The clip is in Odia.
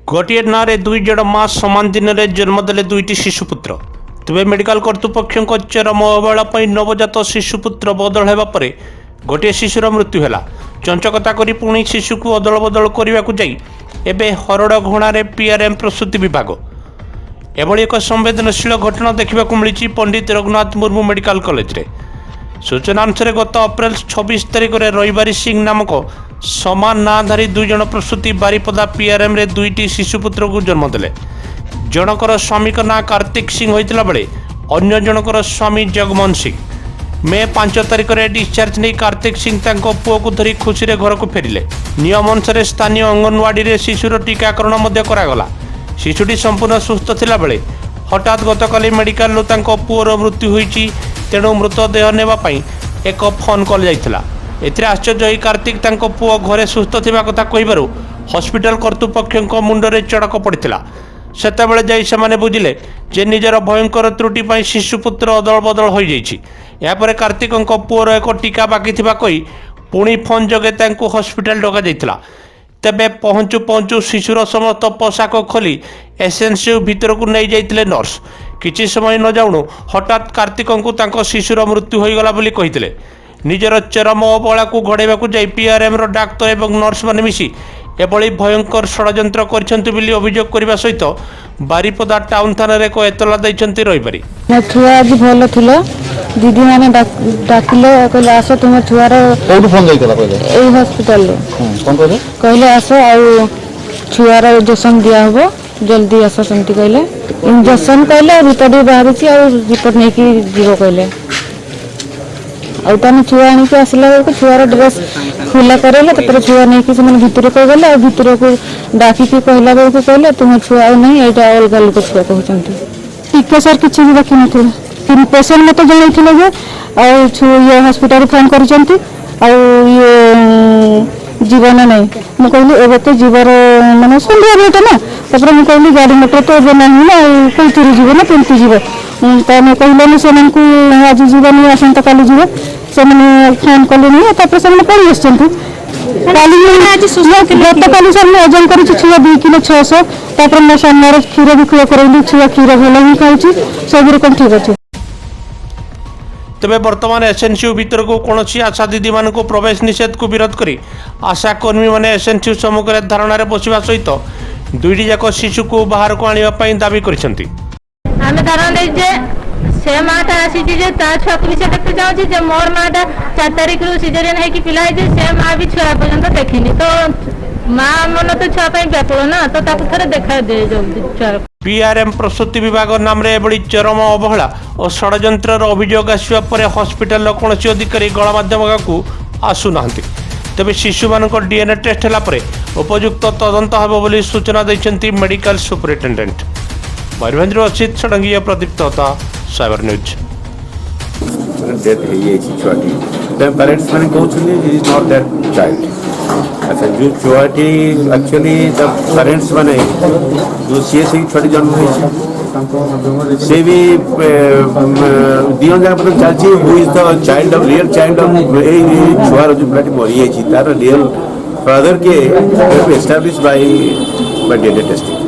ଗୋଟିଏ ନାଁରେ ଦୁଇ ଜଣ ମା ସମାନ ଦିନରେ ଜନ୍ମ ଦେଲେ ଦୁଇଟି ଶିଶୁପୁତ୍ର। ତେବେ ମେଡିକାଲ କର୍ତ୍ତୃପକ୍ଷଙ୍କ ଚରମ ଅବହେଳା ପାଇଁ ନବଜାତ ଶିଶୁପୁତ୍ର ବଦଳ ହେବା ପରେ ଗୋଟିଏ ଶିଶୁର ମୃତ୍ୟୁ ହେଲା। ଚଞ୍ଚକତା କରି ପୁଣି ଶିଶୁକୁ ଅଦଳ ବଦଳ କରିବାକୁ ଯାଇ ଏବେ ହରଡ଼ ଘଣାରେ ପିଆର୍ଏମ୍ ପ୍ରସୂତି ବିଭାଗ। ଏଭଳି ଏକ ସମ୍ବେଦନଶୀଳ ଘଟଣା ଦେଖିବାକୁ ମିଳିଛି ପଣ୍ଡିତ ରଘୁନାଥ ମୁର୍ମୁ ମେଡିକାଲ କଲେଜରେ। ସୂଚନା ଅନୁସାରେ, ଗତ ଅପ୍ରେଲ 26 ତାରିଖରେ ରବିବାରୀ ସିଂ ନାମକ ସମାନ ନାଁଧାରୀ ଦୁଇ ଜଣ ପ୍ରସୂତି ବାରିପଦା ପିଆର୍ଏମ୍ରେ ଦୁଇଟି ଶିଶୁପୁତ୍ରକୁ ଜନ୍ମ ଦେଲେ। ଜଣକର ସ୍ୱାମୀଙ୍କ ନାଁ କାର୍ତ୍ତିକ ସିଂ ହୋଇଥିଲା ବେଳେ ଅନ୍ୟ ଜଣକର ସ୍ୱାମୀ ଜଗମୋହନ ସିଂ। ମେ 5 ତାରିଖରେ ଡିସଚାର୍ଜ ନେଇ କାର୍ତ୍ତିକ ସିଂ ତାଙ୍କ ପୁଅକୁ ଧରି ଖୁସିରେ ଘରକୁ ଫେରିଲେ। ନିୟମ ଅନୁସାରେ ସ୍ଥାନୀୟ ଅଙ୍ଗନବାଡ଼ିରେ ଶିଶୁର ଟିକାକରଣ ମଧ୍ୟ କରାଗଲା। ଶିଶୁଟି ସମ୍ପୂର୍ଣ୍ଣ ସୁସ୍ଥ ଥିଲାବେଳେ ହଠାତ୍ ଗତକାଲି ମେଡିକାଲରୁ ତାଙ୍କ ପୁଅର ମୃତ୍ୟୁ ହୋଇଛି, ତେଣୁ ମୃତଦେହ ନେବା ପାଇଁ ଏକ ଫୋନ୍ କଲ୍ ଯାଇଥିଲା। ଏଥିରେ ଆଶ୍ଚର୍ଯ୍ୟ ହୋଇ କାର୍ତ୍ତିକ ତାଙ୍କ ପୁଅ ଘରେ ସୁସ୍ଥ ଥିବା କଥା କହିବାରୁ ହସ୍ପିଟାଲ କର୍ତ୍ତୃପକ୍ଷଙ୍କ ମୁଣ୍ଡରେ ଚଡ଼କ ପଡ଼ିଥିଲା। ସେତେବେଳେ ଯାଇ ସେମାନେ ବୁଝିଲେ ଯେ ନିଜର ଭୟଙ୍କର ତ୍ରୁଟି ପାଇଁ ଶିଶୁପୁତ୍ର ଅଦଳ ବଦଳ ହୋଇଯାଇଛି। ଏହାପରେ କାର୍ତ୍ତିକଙ୍କ ପୁଅର ଏକ ଟୀକା ବାକି ଥିବା କହି ପୁଣି ଫୋନ୍ ଯୋଗେ ତାଙ୍କୁ ହସ୍ପିଟାଲ ଡକାଯାଇଥିଲା। ତେବେ ପହଞ୍ଚୁ ପହଞ୍ଚୁ ଶିଶୁର ସମସ୍ତ ପୋଷାକ ଖୋଲି ଏସ୍ଏନ୍ସିୟୁ ଭିତରକୁ ନେଇଯାଇଥିଲେ ନର୍ସ। କିଛି ସମୟ ନ ଯାଉଣୁ ହଠାତ୍ କାର୍ତ୍ତିକଙ୍କୁ ତାଙ୍କ ଶିଶୁର ମୃତ୍ୟୁ ହୋଇଗଲା ବୋଲି କହିଥିଲେ। ନିଜର ଚରମ ଅବହେଳାକୁ ଘୋଡ଼ାଇବାକୁ ଯାଇ ପିଆର୍ଏମ୍ର ଡାକ୍ତର ଏବଂ ନର୍ସମାନେ ମିଶି ଏଭଳି ଭୟଙ୍କର ଷଡ଼ଯନ୍ତ୍ର କରିଛନ୍ତି ବୋଲି ଅଭିଯୋଗ କରିବା ସହିତ ବାରିପଦା ଟାଉନ ଥାନାରେ ଏକ ଏତଲା ଦେଇଛନ୍ତି ରବିବାରୀ। ମୋ ଛୁଆ ଆଜି ଭଲ ଥିଲା। ଦିଦିମାନେ ଡାକିଲେ, କହିଲେ ଆସ, ତୁମ ଛୁଆର କୋଉଠୁ ଫୋନ୍ ଯାଇଥିଲା କହିଲେ? ଏଇ ହସ୍ପିଟାଲରୁ। କ'ଣ କହିଲେ? କହିଲେ ଆସ, ଆଉ ଛୁଆର ଇଞ୍ଜେକ୍ସନ ଦିଆହବ, ଜଲ୍ଦି ଆସ, ସେମିତି କହିଲେ। ଇଞ୍ଜେକ୍ସନ କହିଲେ, ଆଉ ରିପୋର୍ଟ ବି ବାହାରିଛି, ଆଉ ରିପୋର୍ଟ ନେଇକି ଯିବ କହିଲେ। ଆଉ ତାମାନେ ଛୁଆ ଆଣିକି ଆସିଲା ବେଳକୁ ଛୁଆର ଡ୍ରେସ୍ ଖୋଲା କରେଇଲେ। ତାପରେ ଛୁଆ ନେଇକି ସେମାନେ ଭିତରକୁ ଗଲେ। ଆଉ ଭିତରକୁ ଡାକିକି କହିଲା ବେଳକୁ କହିଲେ, ତୁମ ଛୁଆ ଆଉ ନାହିଁ, ଏଇଟା ଅଲଗା ଲୋକ ଛୁଆ କହୁଛନ୍ତି। ଟିକେ ସାର୍, କିଛି ବି ରଖିନଥିଲେ। କିନ୍ତୁ ପେସେଣ୍ଟ ମୋତେ ଜଣାଇଥିଲେ ଯେ ଆଉ ଇଏ ହସ୍ପିଟାଲ ଫୋନ୍ କରିଛନ୍ତି ଆଉ ଇଏ ଯିବ ନା ନାହିଁ। ମୁଁ କହିଲି ଏବେ ତ ଯିବାର ମାନେ ସନ୍ଧ୍ୟା ବେଳଟା ନା। ତାପରେ ମୁଁ କହିଲି ଗାଡ଼ି ମଟର ତ ଏବେ ନାହିଁ ନା, ଆଉ କୋଉଥିରେ ଯିବ ନା କେମିତି ଯିବ? ତାମାନେ କହିଲେନି ସେମାନଙ୍କୁ, ଆଜି ଯିବନି, ଆସନ୍ତା କାଲି ଯିବ। ସେମାନେ ଫୋନ୍ କଲେନି। ତାପରେ ସେମାନେ ପଳେଇ ଆସିଛନ୍ତି କାଲି। ଗତକାଲି ସାର୍, ମୁଁ ଓଜନ କରିଛି, ଛୁଆ 2 କିଲୋ 600। ତାପରେ ମୋ ସାମ୍ନାରେ କ୍ଷୀର ବି ଖୁଆ କରେଇଲି, ଛୁଆ କ୍ଷୀର ଭଲ ହିଁ ଖାଉଛି, ସବୁ ରକମ ଠିକ୍ ଅଛି। ତେବେ ବର୍ତ୍ତମାନ ଏସ୍ଏନ୍ସିୟୁ ଭିତରକୁ କୌଣସି ଆଶା ଦିଦିମାନଙ୍କୁ ପ୍ରବେଶ ନିଷେଧକୁ ବିରୋଧ କରି ଆଶା କର୍ମୀମାନେ ଏସ୍ଏନ୍ସିୟୁ ସମ୍ମୁଖରେ ଧାରଣାରେ ବସିବା ସହିତ ଦୁଇଟି ଯାକ ଶିଶୁକୁ ବାହାରକୁ ଆଣିବା ପାଇଁ ଦାବି କରିଛନ୍ତି। ଆମେ ଧାରଣା ଦେଇଛୁ ଯେ ସେ ମାଟା ଆସିଛି ଯେ ତା ଛୁଆକୁ ବି ସେ ଦେଖତେ ଚାହୁଁଛି, ଯେ ମୋର ମାଟା 4 ତାରିଖରୁ ସିଜରିଆନ ହେଇକି ପିଲା ହେଇଛି, ସେ ମା ବି ଛୁଆ ପର୍ଯ୍ୟନ୍ତ ଦେଖିନି। ତ ମା ମନ ତ ଛୁଆ ପାଇଁ ବ୍ୟାକୁଳ ନା, ତ ତାକୁ ଥରେ ଦେଖା ଦେ ଜଲ୍ଦି ଛୁଆ। ପିଆର୍ଏମ୍ ପ୍ରସୂତି ବିଭାଗ ନାମରେ ଏଭଳି ଚରମ ଅବହେଳା ଓ ଷଡ଼ଯନ୍ତ୍ରର ଅଭିଯୋଗ ଆସିବା ପରେ ହସ୍ପିଟାଲର କୌଣସି ଅଧିକାରୀ ଗଣମାଧ୍ୟମ ଆଗକୁ ଆସୁନାହାନ୍ତି। ତେବେ ଶିଶୁମାନଙ୍କ ଡିଏନ୍ଏ ଟେଷ୍ଟ ହେଲା ପରେ ଉପଯୁକ୍ତ ତଦନ୍ତ ହେବ ବୋଲି ସୂଚନା ଦେଇଛନ୍ତି ମେଡିକାଲ ସୁପରିଟେଣ୍ଡେଣ୍ଟ। ମୟୂରଭଞ୍ଜରୁ ଅସିତ ଷଡ଼ଙ୍ଗୀ ଓ Pradipta Hota, cyber news. Death ହେଇଯାଇଛି ଛୁଆଟି। ପ୍ୟାରେଣ୍ଟସ୍ ମାନେ କହୁଛନ୍ତି is not that child. ଆଚ୍ଛା, ଯେଉଁ ଛୁଆଟି ଆକ୍ଚୁଆଲି ତା ପ୍ୟାରେଣ୍ଟସ୍ ମାନେ ଯେଉଁ ସିଏ ସେଇ ଛୁଆଟି ଜନ୍ମ ହେଇଛି, ସେ ବି ଦୁଇ ଜଣ ଯାକ ପର୍ଯ୍ୟନ୍ତ ଚାଲିଛି, who is the child of real child of ଏଇ ଛୁଆର, ଯେଉଁ ପିଲାଟି ମରିଯାଇଛି ତାର ରିଅଲ୍ ଫାଦର କିଏ, establish by DNA testing.